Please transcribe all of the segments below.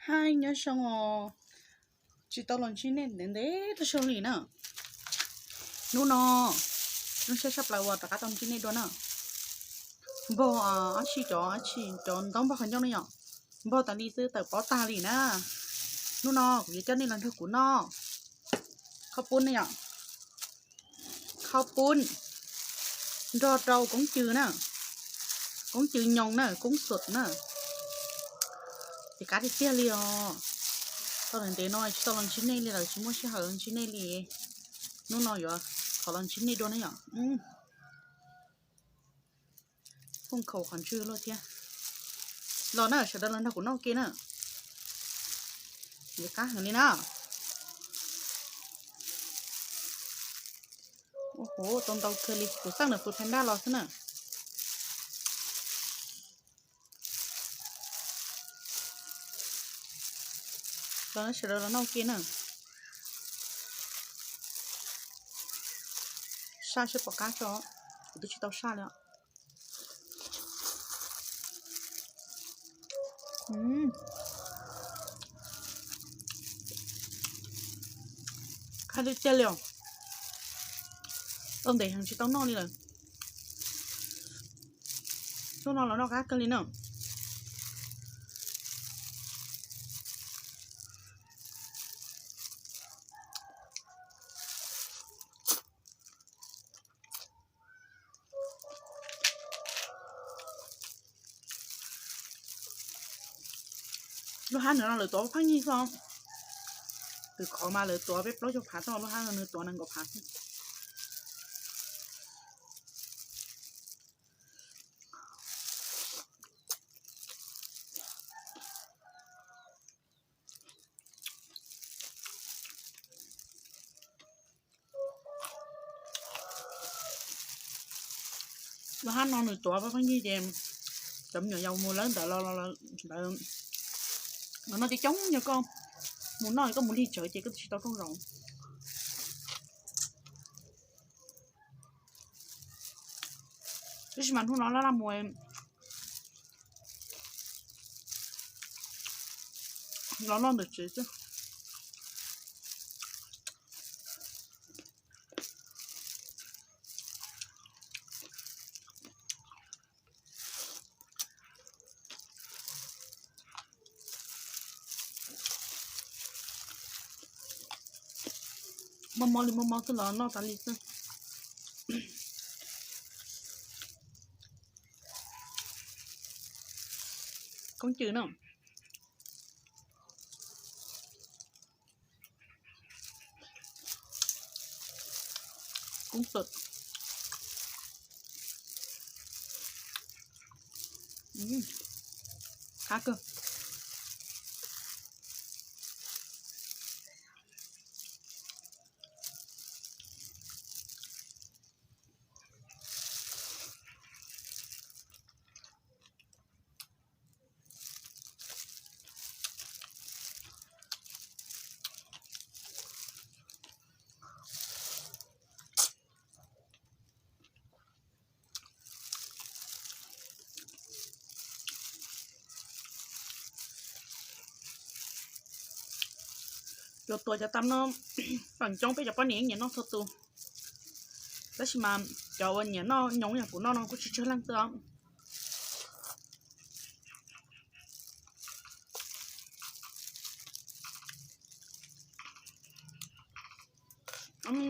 Hais nyob zoo os, tsis tau los ntsib nej ntev ntev tag zog li na. Hnub no zoo siab tshaj plaws uas rov qab tau ntsib nej dua na. Npog dab tsi, cov dab tsi, cov ntaub npog qhov ncauj ne yom, npog tas li xwb, tawm pob tag li na. Hnub no kuv yuav coj nej los nrog kuv noj khaub poob ne yom, khaub poob nrog rau koob cw na, koob cw nyoos na, koob xuam na. Ces qab tiag tiag li os. Tau ntev ntev no tsis tau los ntsib nej li lawm, tsis muaj sij hawm los ntsib nej li. Hnub no yuav thov los ntsib nej dua ne yom. Foom khaum qhov ntswg luaj thiab. Los na, sawv daws los nrog kuv noj ua ke na. Yuav qab heev li na. Ua hov tau ntau kawg li, kuv xaj nws tus Panda los xwb na. Los sawv daws los noj ua ke na. Saj seb puas qab tso, kuv twb tsis tau saj li os. Qab tiag tiag li os. Tau ntev heev tsis tau noj li lawm. Hnub no los noj qab kawg li na. Lub hab no lawv tuav pheej yig xwb. Twb khov mas lawv tuav peb plaub caug phav xwb, lub hab no nws tuav nees nkaum phav xwb. Lub hab no nws tuav pheej yig ces cov me nyuam yaus mus lawv ntawd los ntawd, no coob coob, yog koj mus noj koj mus lig tsawv ces koj twb tsis tau rooj zaum. Tab sis mas hnub no laj laj mus los noj ntawm tsev xwb. Mob mob li mob mob xwb los noj tas li xwb. Koob cw na. Koob xuam. Qab kawg. Cov tuav cov tam no feem coob peb cov poj niam nyiam noj txhua tus, tab sis mas cov uas nyiam noj nyoos yam kuv noj no kuj tsis tsawg leej twg os.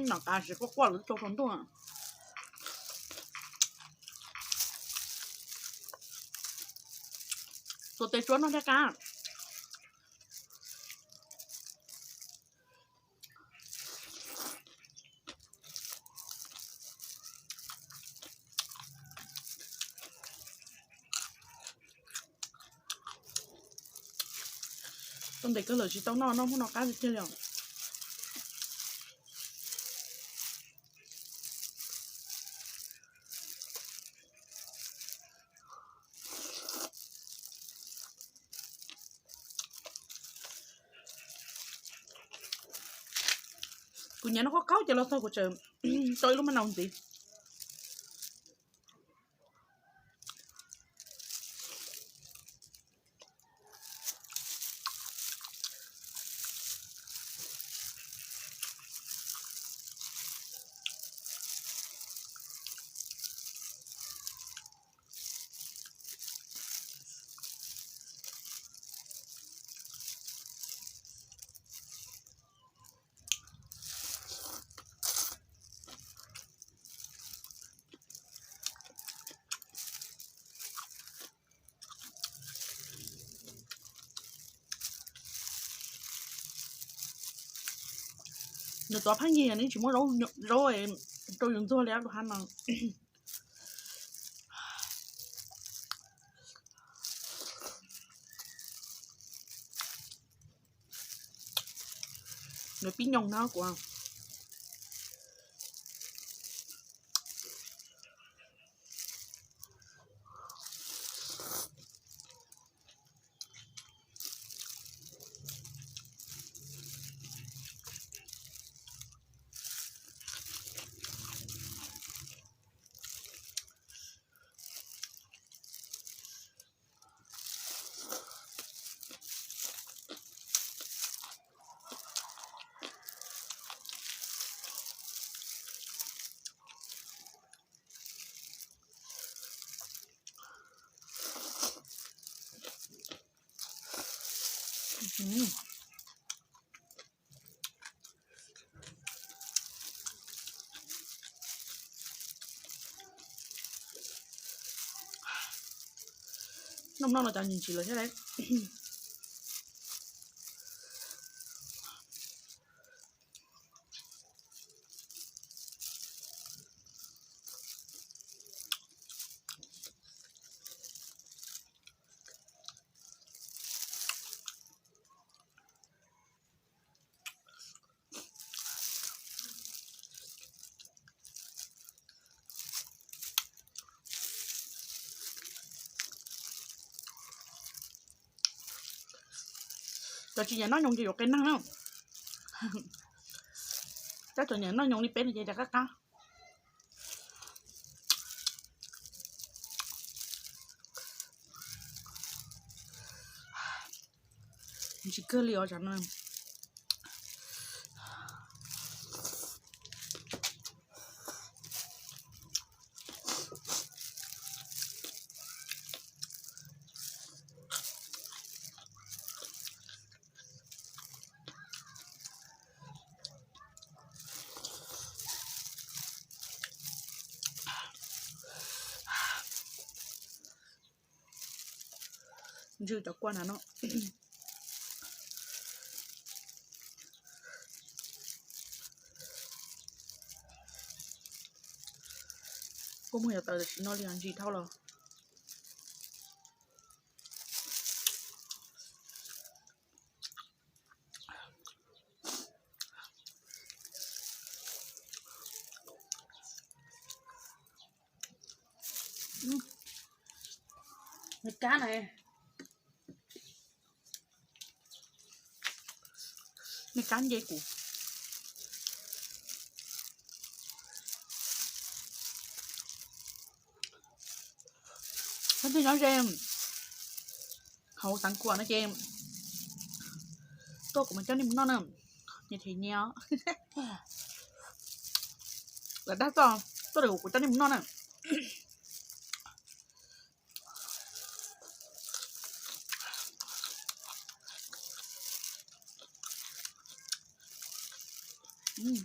Nom tas siv quaj quaj lawv tso rau ntuj. Txuas tes tsuav noj thiab kab. Tau ntev kawg lawm tsis tau noj, noj hnub no qab tiag tiag li os. Kuv nyiam noj khaub khaub ces los txog kuv tseem tau ib lub maj naus ntxiv. Nws tov pheej yig nws tsis muab zaub rau yus ntxuag li tus hab no. Nws pib nyoos no kuv. Noj noj no cov ntsis ntsis lawm thiab lauj. Cov tsis nyiam noj nyoos ces yuav qias neeg na. Tab cov nyiam noj nyoos li peb no ces rov qab qab. Ntsis kawg li os tsam no. Ntsw cov kua na no. Kua muag yuav tawm tam sim no li ntsis dhau los. Me kab na, me kab nce kuv. Leej twg nyob ze hauv Xeev Khuam no ces tuaj kuv mam coj nej mus noj na. Nyias them nyias os. Lawv dag txoj, tuaj lawm kuv coj nej mus noj na.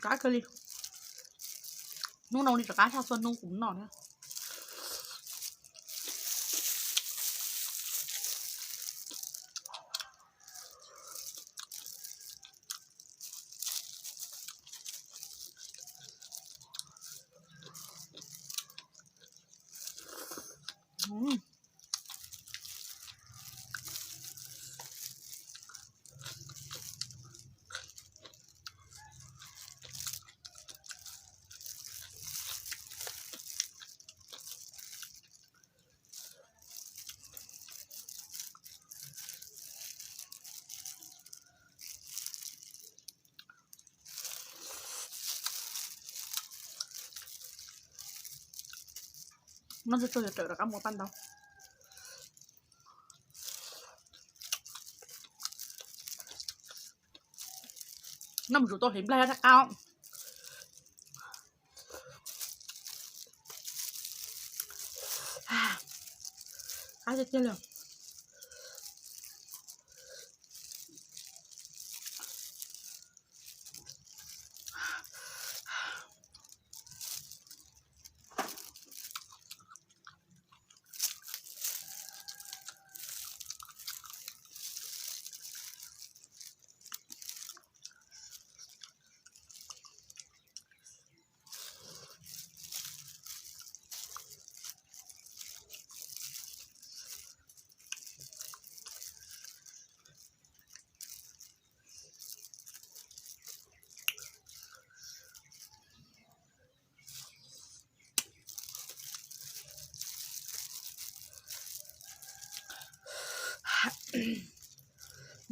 Qab kawg li. Hnub no li rov qab tshaj txhua hnub kuv noj na. Noj tsuag tsuag yuav rawm rov qab mus paj ntaub. Noj mus tsuas tau hliv nplaig rov qab. Qab tiag tiag li.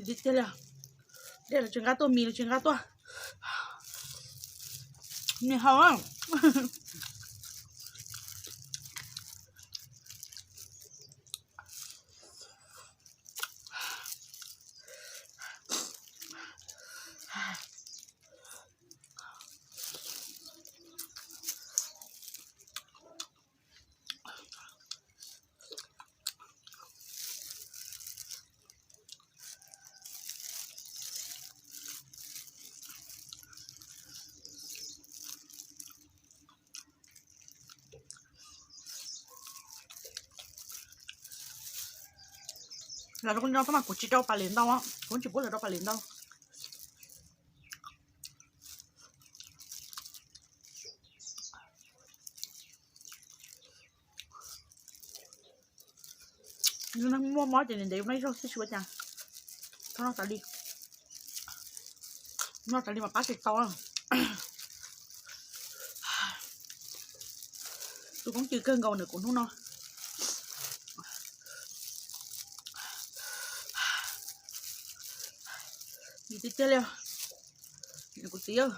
Tiag tiag li, dej los tsis nqa tuaj, mis los tsis nqa tuaj, nws haus. Los rau no mas kuv tsis rau pas liam ntau, kuv tsis pub lawv rau pas liam ntau. Muaj mob ces nws ntev ib zaug xwb tsis ua cas. Txhob noj tas li, noj tas li mas pab tsis tau. Tus koob cw kawg nkaus ntawm kuv hnub no. Tiag tiag li, kuv txiv.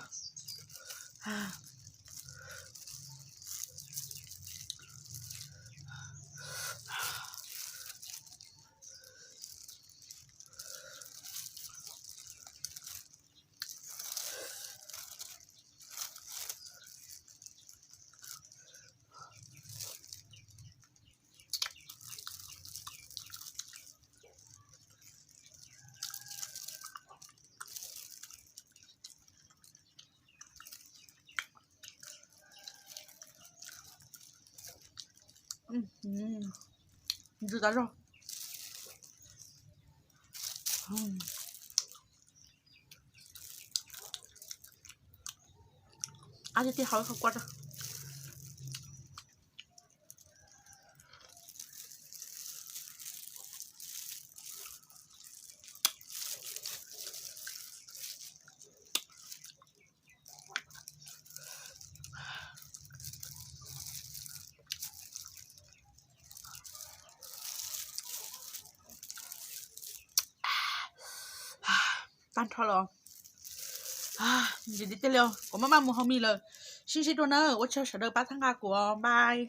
Ntws tas zog. Qab tiag tiag, haus ib qho kua rau. Tag nrho los, ntxim tiag tiag li, kuv maj maj mus haus mis lawm. Sib ntsib dua na, ua tsaug sawv daws pab txhawb nqa kuv, bye.